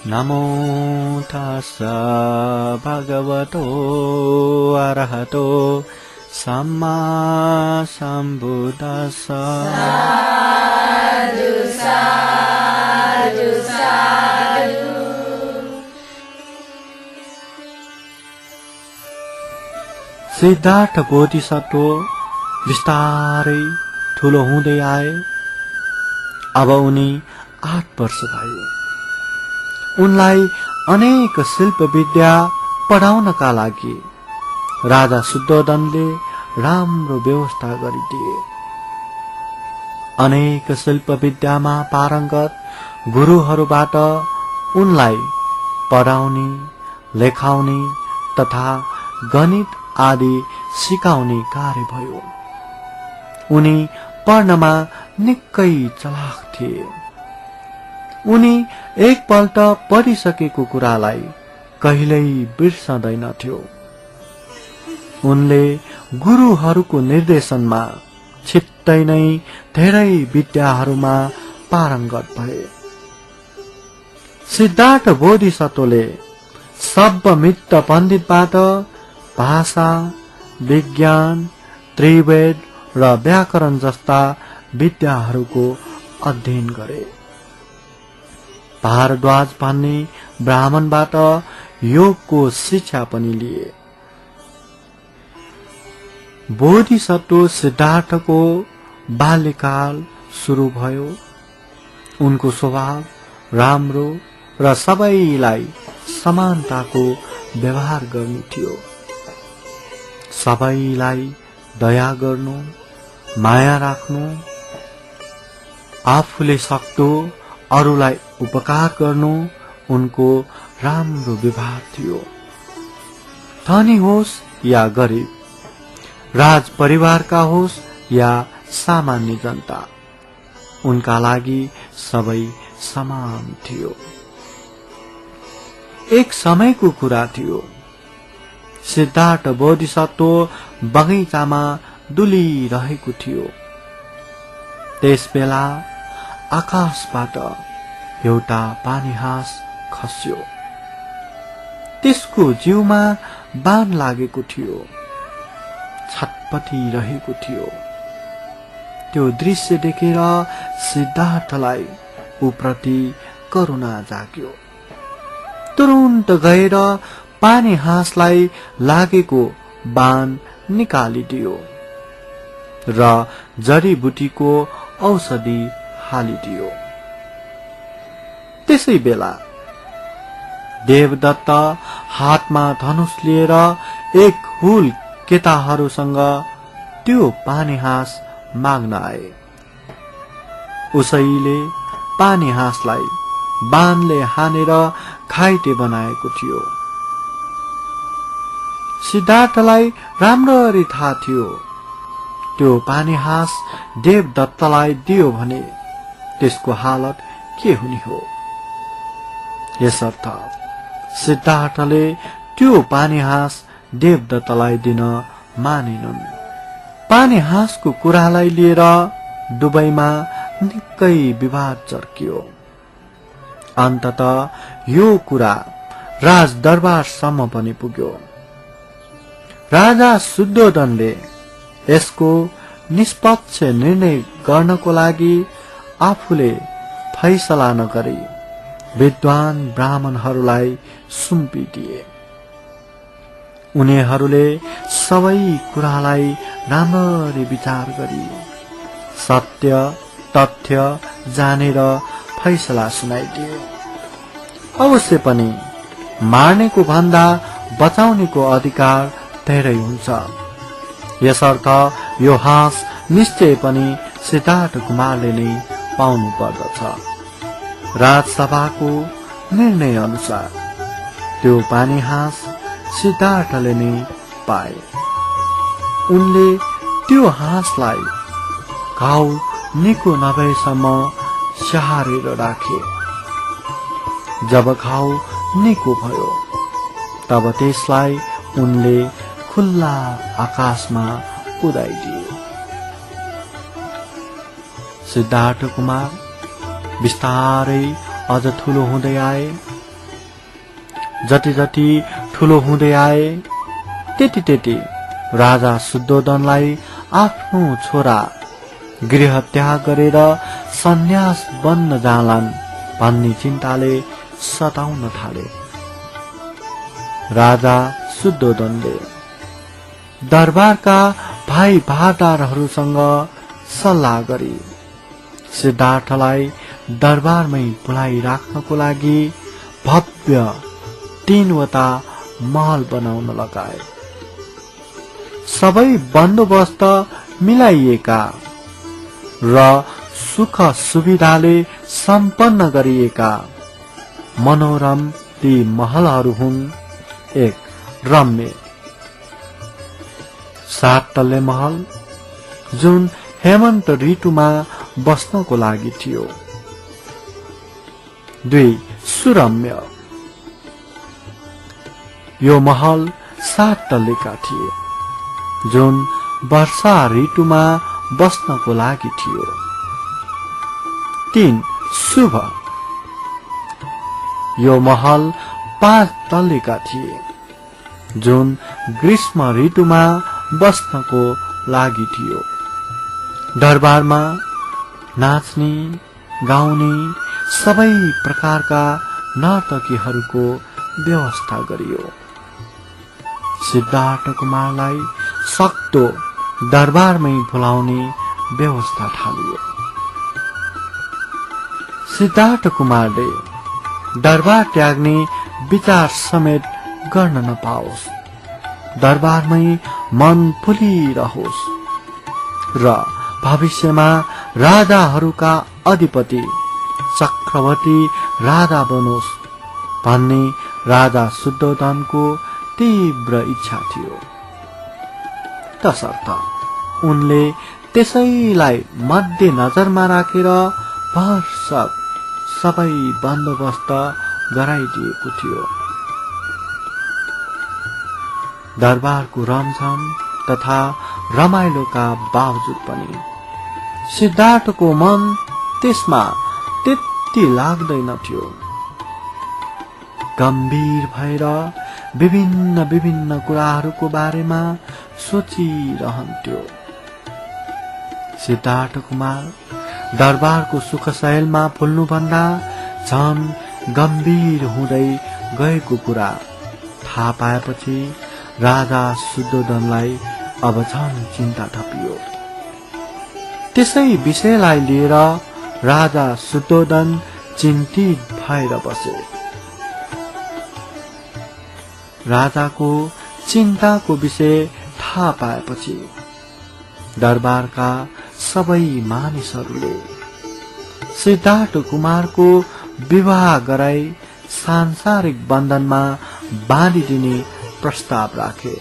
नमो तस्सा भगवतो अरहतो सम्मा सम्बुद्दस्सा। साधु साधु साधु। सिद्धार्थ बोधिसत्व बिस्तारै ठूलो हुँदै आए। अब उनी 8 वर्ष भए। उनलाई अनेक शिल्प विद्या पढाउनका लागि राजा शुद्धोधनले राम्रो व्यवस्था गरिदिए। अनेक शिल्प विद्यामा पारंगत गुरुहरूबाट उनलाई पढाउने, लेखाउने तथा गणित आदि सिकाउने कार्य भयो। उनी पढ्नमा निकै चलाख थिए। उनी एकपल्ट पढिसकेको कुरालाई कहिल्यै बिर्सदैनथ्यो। उनले गुरुहरूको निर्देशनमा छिट्टै नै धेरै विद्याहरूमा पारंगत भए। सिद्धार्थ बोधिसत्वले शब्दमित्र पण्डितबाट भाषा, विज्ञान, त्रिवेद र व्याकरण जस्ता विद्याहरूको अध्ययन गरे। भारद्वाज भन्ने ब्राह्मणबाट योगको शिक्षा पनि लिए। बोधिसत्व सिद्धार्थको बाल्यकाल सुरु भयो। उनको स्वभाव राम्रो र सबैलाई समानताको व्यवहार गर्नु थियो। सबैलाई दया गर्नु, माया राख्नु, आफूले सक्दो अरूलाई उपकार गर्नु उनको राम्रो व्यवहार थियो। धनी होस् या गरिब, राज परिवारका होस् या सामान्य जनता, उनका लागि सबै समान थियो। एक समयको कुरा थियो। सिद्धार्थ बोधिसत्व बगैँचामा डुलिरहेको थियो। त्यसबेला आकाशबाट एउटा पानीहाँस खस्यो। त्यसको जिउमा बाण लागेको थियो। छटपटिरहेको थियो। त्यो दृश्य देखेर सिद्धार्थलाई उप्रति करुणा जाग्यो। तुरुन्त गएर पानीहाँसलाई लागेको बाण निकालिदियो र जडीबुटीको औषधि हालिदियो। त्यसै बेला देवदत्त हातमा धनुष लिएर एक हुल केटाहरूसँग त्यो पानीहाँस माग्न आए। उसैले पानीहाँसलाई बाणले हानेर घाइते बनाएको थियो। सिद्धार्थलाई राम्ररी थाहा थियो त्यो पानीहाँस देवदत्तलाई दियो भने त्यसको हालत के हुने हो। यसर्थ सिद्धार्थले त्यो पानीहाँस देवदत्तलाई दिन मानेनन्। पानीहाँसको कुरालाई लिएर दुवैमा निकै विवाद चर्कियो। अन्ततः यो कुरा राजदरबारसम्म पनि पुग्यो। राजा शुद्धोधनले यसको निष्पक्ष निर्णय गर्नको लागि आफूले फैसला नगरी विद्वान ब्राह्मणहरूलाई सुम्पिदिए। उनीहरूले सबै कुरालाई राम्ररी विचार गरी सत्य तथ्य जानेर फैसला सुनाइदिए। अवश्य पनि मार्नेको भन्दा बचाउनेको अधिकार धेरै हुन्छ। यसर्थ यो हाँस निश्चय पनि सिद्धार्थ कुमारले नै पाउनु पर्दछ। राजसभाको निर्णय अनुसार त्यो पानी हाँस सिद्धार्थले नै पाए। उनले त्यो हाँसलाई घाउ निको नभएसम्म स्याहारेर राखे। जब घाउ निको भयो तब त्यसलाई उनले खुल्ला आकाशमा उडाइदिए। सिद्धार्थ कुमार बिस्तारै अझ ठूलो हुँदै आए। जति जति ठूलो हुँदै आए त्यति त्यति राजा शुद्धोदनलाई आफ्नो छोरा गृह त्याग गरेर सन्यास बन्न जालान् भन्ने चिन्ताले सताउन थाले। राजा शुद्धोदनले दरबारका भाइ भारदारहरूसँग सल्लाह गरी सिद्धार्थलाई दरबारमै बोलाइराख्नको लागि भव्य 3वटा महल बनाउन लगाए। सबै बन्दोबस्त मिलाइएका र सुख सुविधाले सम्पन्न गरिएका मनोरम ती महलहरू हुन्। एक रम्य 7 तल्ले महल जुन हेमन्त ऋतुमा बस्नको लागि थियो। 2 सुरम्य यो महल 7 तल्लेका थिए जुन वर्षा ऋतुमा बस्नको लागि थियो। 3 शुभ यो महल 5 तल्लेका थिए जुन ग्रीष्म ऋतुमा बस्नको लागि थियो। दरबारमा नाच्ने गाउने सबै प्रकारका नर्तकीहरूको व्यवस्था गरियो। सिद्धार्थ कुमारलाई सक्दो दरबारमै बोलाउने व्यवस्था थालियो। सिद्धार्थ कुमारले दरबार त्याग्ने विचार समेत गर्न नपाओस्, दरबारमै मन फुलिरहोस् र भविष्यमा राजाहरूका अधिपति चक्रवर्ती राजा बनोस् भन्ने राजा शुद्धोदनको तीव्र इच्छा थियो। तसर्थ उनले त्यसैलाई मध्यनजरमा राखेर भरसक सबै बन्दोबस्त गराइदिएको थियो। दरबारको रमझम तथा रमाइलोका बावजुद पनि सिद्धार्थको मन त्यसमा त्यति लाग्दैनथ्यो। गम्भीर भएर विभिन्न विभिन्न कुराहरूको बारेमा सोचिरहन्थ्यो। सिद्धार्थ कुमार दरबारको सुखशैलमा फुल्नुभन्दा झन गम्भीर हुँदै गएको कुरा थाहा पाएपछि राजा शुद्धोदनलाई अब झन चिन्ता थपियो। त्यसै विषयलाई लिएर राजा शुद्धोदन चिन्तित भएर बसे। राजाको चिन्ताको विषय थाहा पाएपछि दरबारका सबै मानिसहरूले सिद्धार्थ कुमारको विवाह गराई सांसारिक बन्धनमा बाँधिदिने प्रस्ताव राखे।